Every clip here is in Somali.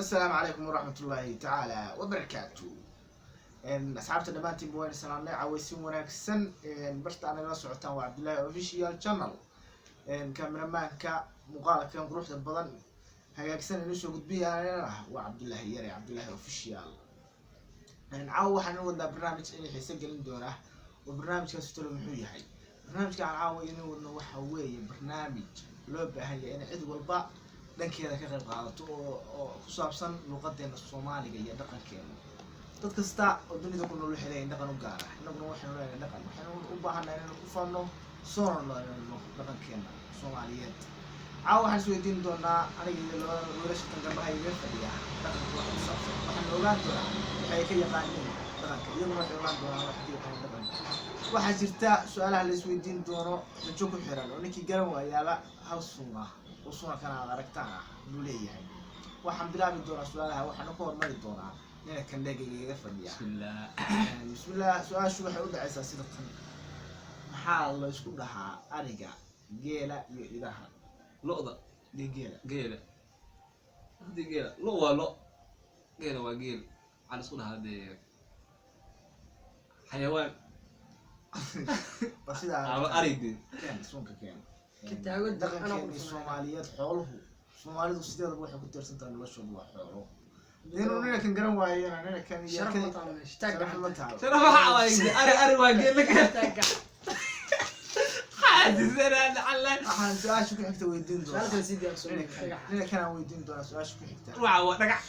Asalaamu calaykum waraxmatullaahi tacaala wabarakaatu. Asxaabta dhammaantiinba waan salaamnay. Cawaysin wanaagsan. Barta aad nagala socotaan waa Cabdullaahi Official Channel. Cameramanka muuqaalkan quruxda badan hagaagsan inoo soo gudbiyana waa Cabdullaahi Yare, Cabdullaahi Official. Caawa waxaan inoo wadnaa barnaamij inay xiise gelin doona, oo barnaamijkaasi talo muxuu yahay? Barnaamijka aan caawa inoo wadno waxa weeye barnaamij loo baahan yahay inay cid walba dhankeeda ka qayb qaadato, oo ku saabsan luuqadeena Soomaaliga iyo dhaqankeena. Dad kasta oo dunida ku nool waxay leeyihin dhaqan u gaar ah. Innaguna waxaynu leenahay dhaqan, waxaynu u baahannahay inaynu ku faanno, soona noolno dhaqankeena Soomaaliyeed. Caawa waxaan is weydiin doonaa, aniga iyo labada wiilasha tan garbaha iga fadhiya, dhaqanka wax ku saabsan. Waxaan ogaan doonaa waxay ka yaqaaniin dhaqanka, iyaguna waxay ogaan doonaan waxay ka yaqaaniin dhaqanka. Waxaa jirta su-aalaha la isweydiin doono xujo ku xiran, oo ninkii garan waayaaba hal suun ah oo sunakan aad aragtaan ah buu leeyahay. Waxaan bilaabi doonaa su-aalaha, waxaana ku hormari doonaa nina kandhegayga iga fadhiya. Bismillah. Bismillah. Su-aashu waxay u dhacaysaa sida tan: maxaa la isku dhahaa ariga, geela iyo idaha? Lo'da. Iyo geela. Geela hadii geela, lo waa lo, geela waa geel. Waxaa la isku dhahaa dee xayawaan. Waa sidaa. Ama ari dee. Keen suunka, keen. Kitaago. Dhaqankeeni Soomaaliyeed, xooluhu, Soomaalidu sideedaba waxay ku tiirsan tahay noloshoodu waa xoolo. Inuu nina kan garan waayana nina kan iyo Sharaf ma taalo meesha. Taag. Sharaf ma Gacanta. taalo. Sharaf waxa waaye ari, ari waa geel la keen. Taag gacanta. Xaasisana lacala. Waxaan su-aasha ku xigta weydiin Su'aal doonaa kale sii diyaarso. nina kan. Dhagax. Nina kanaan weydiin doonaa su-aasha ku xigta. Ruuxa waa dhagax.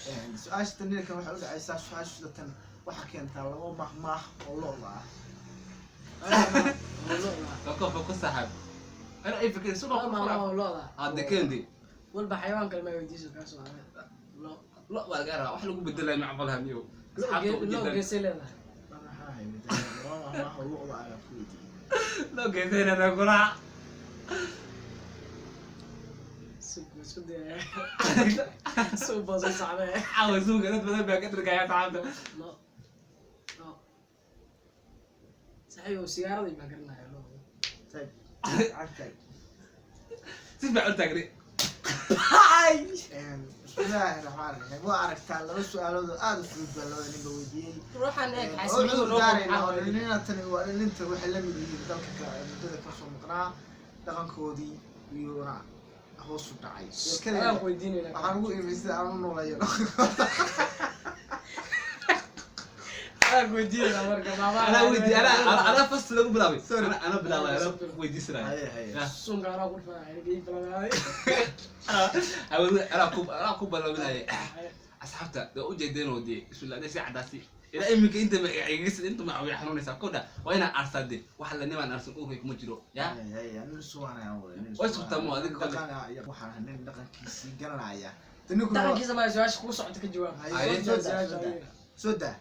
Su-aasha tan nina kan waxay u dhacaysaa: su-aasha tan waxaa keentaa laba mahmaah oo lo'da ah. Lo'da. Waa koox ku saaxib ana ay fikir suuqa Laba ku maalmo qoraa. oo lo'da. Hadda kendi. Walba xayawaan kale ma weydiiso, kaa soo haray. Lo. Lo baa laga rabaa wax lagu bedelayo macqalha miyo. Lo Asxaabta lo ujeedaan. Geesay leedahay. Maxaa ahay? Laba mahmaah oo lo'da ah ayaan ku weydiiyey. Lo geesaynana kulaa. Sug, isku dayaya. Suuq baa soo socda. Caawa suuqa dad badan baa ka dhargaya, asxaabta. Lo. Lo. Saaxiib, sigaaradii baa garanaya lo. Tag cagtag. Si fiican u taagni. Bismillaahi raxmaani raxiim. Waa aragtaa, laba su-aalood oo aada u fudud baa labada ninba weydiiyey. Ruuxan eeg. Oo xaasidnimadu cudur noo daarayna oo qurxaa. dhalinina tani waa dhalinta, waxay la mid yihiin dalka muddada kasoo maqnaa, dhaqankoodii iyuuna hoos u dhacay. Adaan ku weydiinayna. Waxaan ugu imi sida aan u noolayo. Adaan ku weydiinayna marka maama. Anaa weydii, anaa first lagu bilaabay. Sorry. Anaa bilaabay, anaa weydiisanaya. Haye, haye. Yeah. Suunka anaa ku dhufaa, aniga ii filanaaday. Anaa ku balaaminaya asxaabta dee ujeedeen oo dee bismillah dee si caddaasi ilaa iminka inta ma inta ma way xanuunaysaa kodha. Waa inaan arsaa dee, wax la nimaan arsan uurkay kuma jiro ya. Haye, haye, nin suganayaan wey, nin Way sugtaa mo, adiga kole. Dhaqan iyo waxaan ahay nin dhaqankiisii garanaya. Ninkuna Dhaqankiisa maa su-aasha kuu socota ka jawaab. Haye, Haye. soo daa, soo daa, soo daa.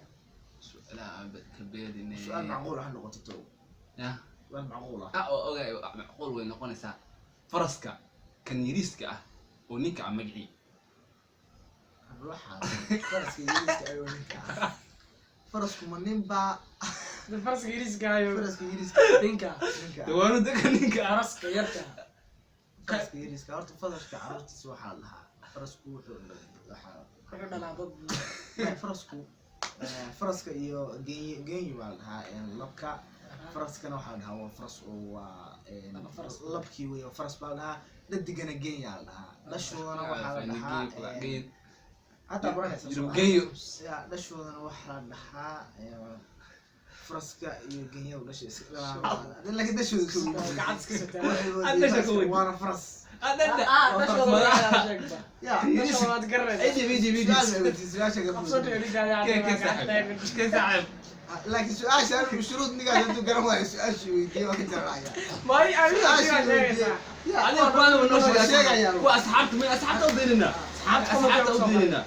Su-aalaha aan ka beeline. Su-aal macquul ah ha noqoto tow. Ya. Su-aal macquul ah. Ah, oo ogay macquul way noqonaysaa. Faraska kan yariiska ah oo ninka ah magicii? Waxaa faraska yariiska ayuu ninka ah, farasku ma nin baa? Faraska yariiska ayo. Faraska yariiska. Ninka. Ninka ah. Dawaanu dega ninka ah. Faraska yarka. Faraska yariiska, horta faraska carruurtiisa waxaa la dhahaa farasku wuxuu waxaa Wuxuu dhalaa dad. Maya, farasku faraska iyo genyi, genyi baa la dhahaa labka. Faraskana waxaa la dhahaa waa faras oo waa Laba faras. Labkii wey faras baa la dhahaa, dhadigana genyaa la dhahaa, dhashoodana waxaa la dhahaa hadda baranaysa soo ma? Genyo. Ya, dhashoodana waxaa la dhahaa faraska iyo genyadu dhasha iska dhalaan, laakiin dhashooda ka weydiiyey. Gacanta iska sotaa. Waxay Ah, dhasha ka weydiiyey weydiiyey. waana faras. Ah, dhadha. Ah, dhashooda waa sheegba. Ya. Dhashooda waad garanaysaa. Iji, iji, iji. Su-aal bay weydiisay, su-aasha ka Qabso. fudud. Kee kee saaxiib, kee saaxiib. Laakiin su-aasha anigu shuruud nigaas hadduu garan waayo su-aashii weydiiyey waa ka jaraya. May adiga Su-aashii sheegaysaa. weydiiyey. Ya, Adiga kuwaana noo waa sheegaya. sheegayaa. Kuwa asxaabta may asxaabta u daynina. Asxaabta Asxaabta u daynina.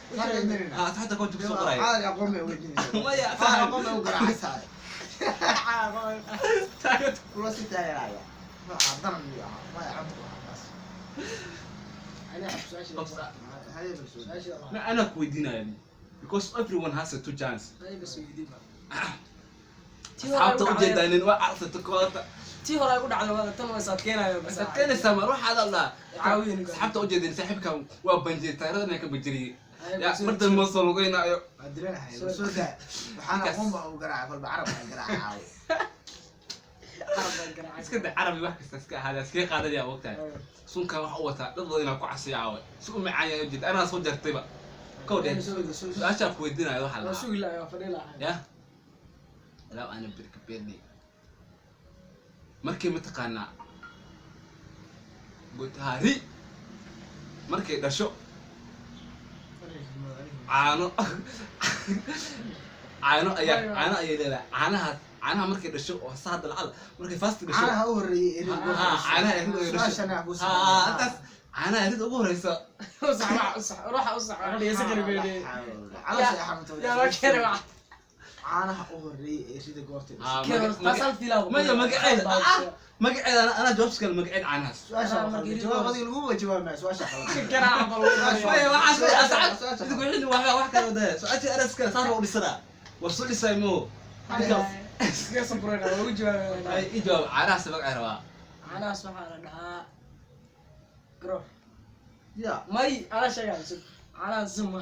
Maxaa ka daynina? Ah, asxaabta koonta kusoo qoraya. Caadi aqoon bay weydiinaysaa. Maya, Caadi aqoon bay u garaacaysaa. Kula si taageeraya. Magaca daran miyuu ahaa? Magaca cabdu ahaa kaas. Qabsa. Haye, bal soo daa. Ma anaa ku weydiinaya because everyone has a two chance. Asxaabta u jeedaa nin waa arsata koota. Tii hore ay ku dhacday waa tan, waa is adkeenayo bas. Aad keenaysaa mar waxaad allah. Caawiyin. Asxaabta u jeedeen saaxiibkan waa banjiyey, taageeradan ka banjiriyey. Ya mar dambe ma soo lugeynaayo. Waa dilanahay, waa soo daa. Waxaan aqoon baa u garaaca, kolba carab baan garaaca caawa. Carab baan garaacay. Iska da carabi, wax kasta iska ahaada, iskaga qaadanaya, ogtahay. Sunka waxa u wataa dad badan inaa ku casiyo caawa, si u macaan yahay ujeed anaa soo jartayba kow dheh. Su-aashaa ku weydiinayo waxaa Waa lahaa sugi lahaa, waa fadhi lahaa. Ya ilaa aana birka beernay markay mataqaanaa gotaari markay dhasho caano caano ayaa caano ayay leedahay, caanahaas caanaha markay dhasho oo sa hadda lacal markay fast dhasho. Caanaha u horreeyay ee rid. Caanaha ee rid ugu horeyso. Su-aashan aan kuu Intaas caanaha rid ugu horeysa. Usax, wax usax, ruuxa usax, wax dhegeysan kari bayne. Caloosha ay xanuuntay. Yaa loo keenay wax. Caanaha u horreeyay ee rida goortay dhasho. Taas hal fiilaa. Maya, magaceeda magaceeda anaa jawaab iskale, magaceed caanahaas. Su-aasha Caanaha waa markii qaldan. rid Jawaab adiga laguma jawaab maayo, su-aasha qaldan. Garaaca bal. Maya, waxaas way asxaab idinku wixii wax kale wadaya, su-aashii anaa iskale saas waa u dhisanaa, war soo dhisay moo. Iskaga sabrayna, waa ugu jawaabayna. Ay ii jawaab, caanahaas magacay rabaa. Caanahaas waxaa la dhahaa garoor. Ya. May anaa sheegaa, sug, caanahaas suma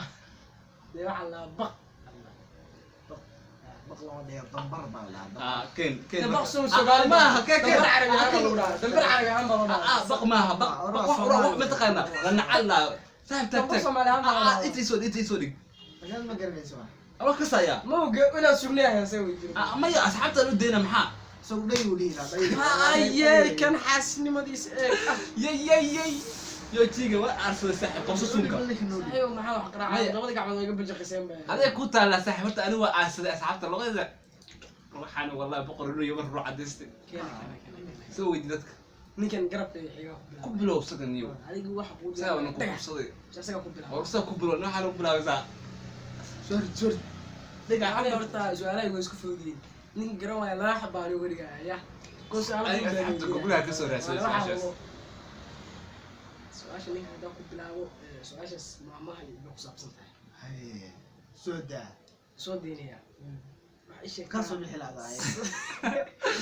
dee waxaa la dhahaa baq. Baq lama dheer, dambar baa la dhahaa. Ah, ken ken. Dee baq sum Soomaali maaha, ken ken. Dambar carabi ahaan baa lagu dhahaa, dambar carabi ahaan baa lagu dhahaa. Baq maaha, baq baq wax wax mataqaanaa la nacal laa saaxib tag Dambar tag. Soomaali ahaan baa lagu dhahaa. Inta isoo inta isoo dhig. Magaad ma garanayso ma. Ama kasayaa. Ma oga inaad sugnay ayaa se wey jiro. Maya, asxaabtaan u dayna maxaa. Isagu dhay uu dhihi lahaa, dhay. Aye, kan xaasnimadiisa eeg ah. Yey yey yey, yo jiga waa aarsada saaxib, qabso suunka. Saaxiibow, maxaa wax qaraacay? Maya. Labada gacmood way iga bajaqiseen ba. Aday ku taallaa saaxib, horta anigu waa aarsaday asxaabta luqadeeda, waxaan wallahi boqor inuu yabar ruux cadaystay. Keena, keena, keena, keena. Soo weydi dadka. Ninkan garabka iyo xigaa Ku bilow sagan iyo adigu waxa kuu saa wana ku dhagax. qabsaday. Isaga ku bilaab. War saa ku bilow, waxaa lagu bilaabaysaa. Soo rid, soo rid. Dhagax horta su-aalaha way isku fududyihiin. Ninka garan waaya laba xabaa anigu weligaa ya ko su-aalo. Adiga asxaabta gogolaha ka soo raadsaday su-aashaas. Su-aasha ninka haddaan ku bilaabo, su-aashaas maamaha bay ku saabsan tahay. Haye, soo daa. Soo daynaya, waxa ii sheegtaa. Ka soo bixi lahdaa.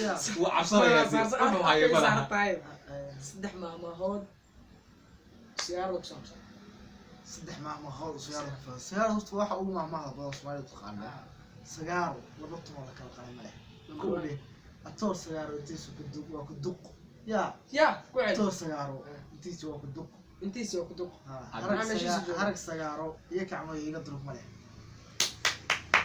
Ya. Wuu cabsanayaa dee, wuxuu hayo Waxay malaha. saaran tahay saddex maamahood siyaarada ku saabsan. Saddex maahmaahood sigaar, sigaar horta waxa ugu maahmaahda badan Soomaalida taqaana. Sagaaro laba tumo la kala qala ma leh. Kuwe atoor sagaaro intiisu ku duq waa ku duq. Ya. Ya ku celi. Atoor sagaaro intiisu waa ku duq. Intiisi waa ku duq. Ha, Hadda harag meeshiisu joogo. Harag sagaaro iyo kacmo iga durug ma leh.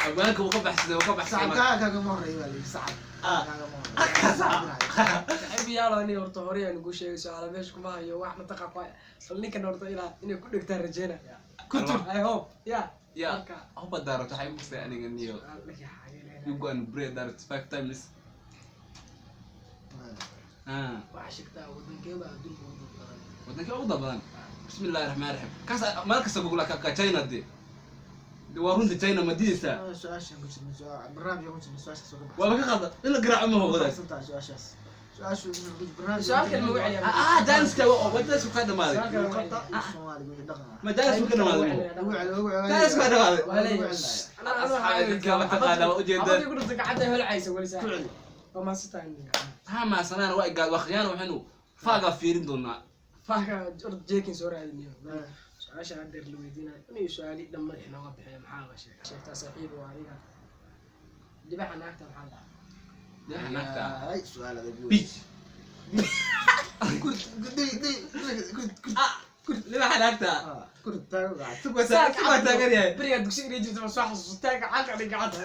Ammaanka wuu ka baxsaday, wuu ka baxsaday Sacab marka. kaaga kaagama horreeya baa la yidhi, sacab kaagama horreeya. Saaxiib yaalo, ani horta hore aan ugu sheegay su-aala meesha kuma hayo wax mataqa ku haya. Bal ninkan horta ilaa inay ku dhegtaan rajeynaya. Kutur. I hope ya. Ya. Marka Huba daarat waxay igu qasay aniga niyo. su'aal dhagax ayay leedahay. You go and pray daarat five times. Waxaa sheegtaa wadankeeda adduunka ugu dad badan. Wadankee ugu dad badan? Bismillahi raxmaani raxiim, kaas meel kasta gogla ka China dee. Dee waa runta, China ma diidaysaa? Su-aashan ku jirna, barnaamijka ku jirna, su-aashaas oo ka baxsan. Waaba ka qalda in la garaaco ma wadaag. Baxsan tahay su-aashaas. Su-aashu barnaamijka. Su-aal kale ma wiceliyaa? Jaaniska waa jaanisku ka dhamaaday. Su-aal kale ma Luqadda wiceliyaa? iyo Soomaaliga wixii dhaqan ah. Ma jaanisku ka dhamaaday? Ugu celi, ugu celi. Jaanisku ka dhamaaday. Waa leeyahay. Ugu celinaya. Asxaabi, dadka ma taqaanaa, waa ujeedaan. Xabadii ku dhintay gacanta holcaysa weli Ku saaxiib. celi. Waa mahadsantahay. Haa, maasanaana waa igaad, waa khiyaano, waxaynu faagaa fiirin doonaa. Faaka horta jeekin soo raadiniyo. Su-aasha haddeer la weydiinayo inuu su-aali dhan madax inooga bixiyo, maxaa la sheegtaa? Sheegtaa saaxiib oo adiga dibaxa naagta maxaa la dhahaa? Dhinaca naagta. Ay, su-aal adag wey. Bitch. Kur, day, day, kur, kur, Ah, libaxa naagta. ah, kur, taago gacanta. Sug waa taagan yahay. Berigaa dugsiga dhihi jirta, ma soo xasuusataa gacanta dhig gacanta.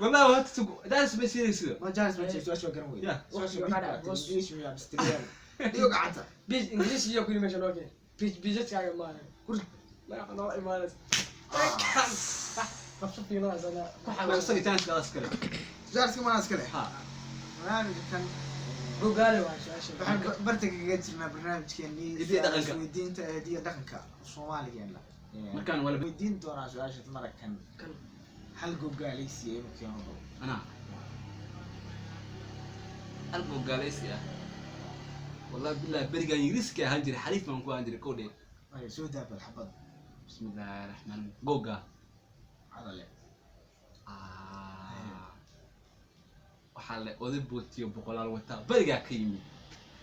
Wallahi waa sug jaanis ma siinaysido. Ma jaanis ma jiro, su-aasha waa garan weyday. Ya. Su-aasha Waqtiga big waxaa baa dhacay, tiri, boss. English miyaa, Australian. Dhigo gacanta. Bij Ingiriis iyo kuli meesha noo keen. Bij bijadkaaga maaha. Kur. Magaca noola imaanaysa. Ah. Qabso fiiladaas anaa ku Ma xasuusta. isaga jaaniska adas kale. Jaaniska maana iska leh. Ha. Barnaamijkan, Gogaale waa su-aasha. waxaan barta kaga jirnaa barnaamijkeenii Hidiyo dhaqanka. isweydiinta ee hidiyo dhaqanka Soomaaligeena. Markaan wala weydiin doonaa su-aasha marakan. Kan. Hal gogaalaysiya inuu keeno dhow. Anaa hal gogaalaysi ah, wallahi billahi berigaan ingiriiska ahaan jiray, xariif baan ku ahaan jiray kowdhe. Ay, soo daabal xabad. Bismillahi raxmaan goga. Cadale. Ah, waxaa le oday bootiyo boqolaal wataa berigaa ka yimid.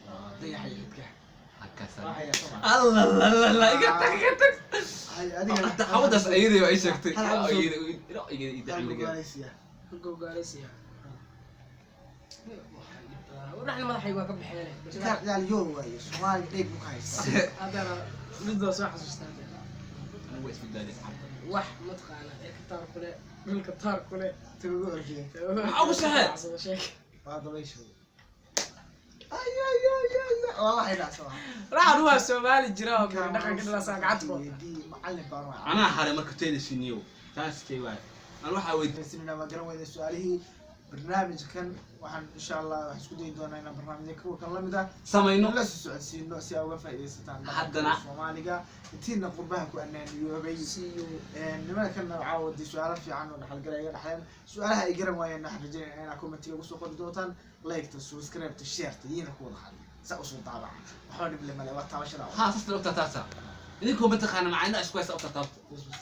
Waa dayaxa iyo xidkaha. Halkaas. Waa hayaa, soo ma? Allah la la, iga tag, iga tag. Hay, adiga. Hadda xawadaas ayadii waa ii sheegtay. Hal xabo soo- Iyadii Hal gogaalaysiya. Gogaaleysiya. Waxaan madaxayga waa ka baxeen. Ninkaan ciyaal yoo waaye, Soomaali dheeg buu ka haystaa. Haddana mid waa soo xasuustaa haddana. Anigu waa isbeddelay, asxaabta. Wax mataqaana cirka taar kule, dhulka taar kule. Tago orgiye. Maxaa ugu saxee? Sheeg. Waa dabaysha. Ay, ay, ay, ay, ay. Wallahi daa soo. Waxaan waa Soomaali jira oo kale dhaqanka dhalaasa gacanta ku wata. Weydii, macallin baan u Anaa haray marka teeda siniyow taas kay waay an waxaa weydiin. Sinina ma garan weyda su-aalihii barnaamijkan. Waxaan insha Allah waxaan isku dayi doonaa inaan barnaamijya kuwa kan lamid ah samayno la soo socodsiino si aa uga faa'iidaysataan dhaqanka Soomaaliga intiina qurbaha ku anaaniyoobay. See you. Nimankan waxaa waday su-aalo fiican oo dhaxalgalay iga dhaxleen. Su-aalaha ay garan waayeen waxaan rajeynaya inaad commentiga ugu soo qori doontaan, like-ta, subscribe-ta, share-ta iyana ku wada hadli saa usoo daabaca. Waxba dhib le male, waa taabashada. Haa, saas ogtaa taasa idinkoo mataqaana macaynaa isku haysa ogtaa taabta. Bas, bas.